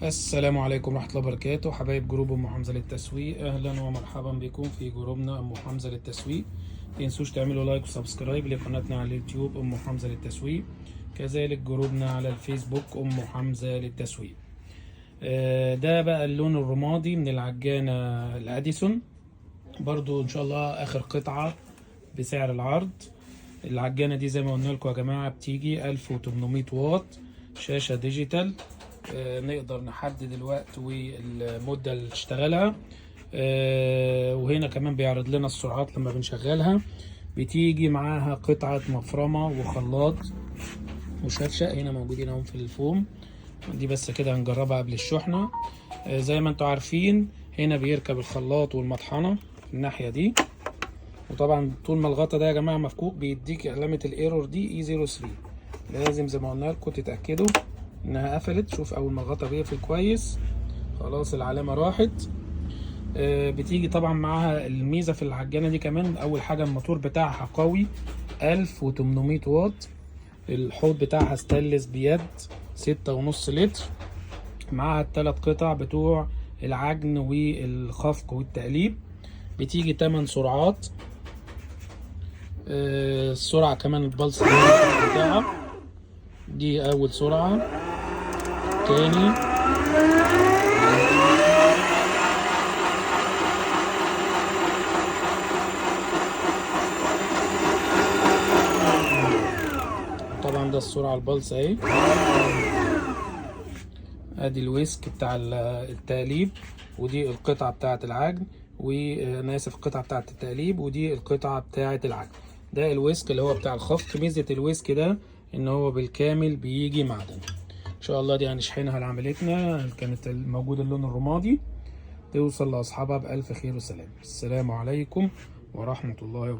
السلام عليكم ورحمة الله وبركاته. حبايب جروب أم حمزة للتسويق، أهلا ومرحبا بكم في جروبنا أم حمزة للتسويق. متنسوش تعملوا like و subscribe لقناتنا على اليوتيوب أم حمزة للتسويق، كذلك جروبنا على الفيسبوك أم حمزة للتسويق. ده بقى اللون الرمادي من العجانة الأديسون، برضو إن شاء الله آخر قطعة بسعر العرض. العجانة دي زي ما قلنا لكم يا جماعة بتيجي 1800 واط، شاشة digital، نقدر نحدد الوقت والمدة اللي تشتغلها، وهنا كمان بيعرض لنا السرعات لما بنشغلها. بتيجي معاها قطعة مفرمة وخلاط وشفشق، هنا موجودين اهم في الفوم دي، بس كده هنجربها قبل الشحنة. زي ما انتوا عارفين هنا بيركب الخلاط والمطحنة في الناحية دي، وطبعا طول ما الغطا ده يا جماعة مفكوك بيديك علامة ال error دي E 03. لازم زي ما قلنا لكم تتأكدوا انها قفلت. شوف اول ما الغطا بيقفل كويس خلاص العلامة راحت. بتيجي طبعا معاها الميزة في العجانة دي كمان، اول حاجة الموتور بتاعها قوي 1800 واط، الحوض بتاعها ستانلس بيد 6.5 لتر، معاها التلات قطع بتوع العجن والخفق والتقليب. بتيجي 8 سرعات، السرعة كمان ال pulse بتاعها دي أول سرعة، تاني، طبعا ده السرعة ال pulse اهي. ادي ال whisk بتاع التقليب، ودي القطعة بتاعة العجن، وانا اسف القطعة بتاعة التقليب، ودي القطعة بتاعة العجن. ده ال whisk اللي هو بتاع الخفق. ميزة ال whisk ده ان هو بالكامل بيجي معدن. ان شاء الله دي هنشحنها لعملتنا، كانت الموجودة اللون الرمادي، توصل لأصحابها بألف خير وسلام. السلام عليكم ورحمة الله وبركاته.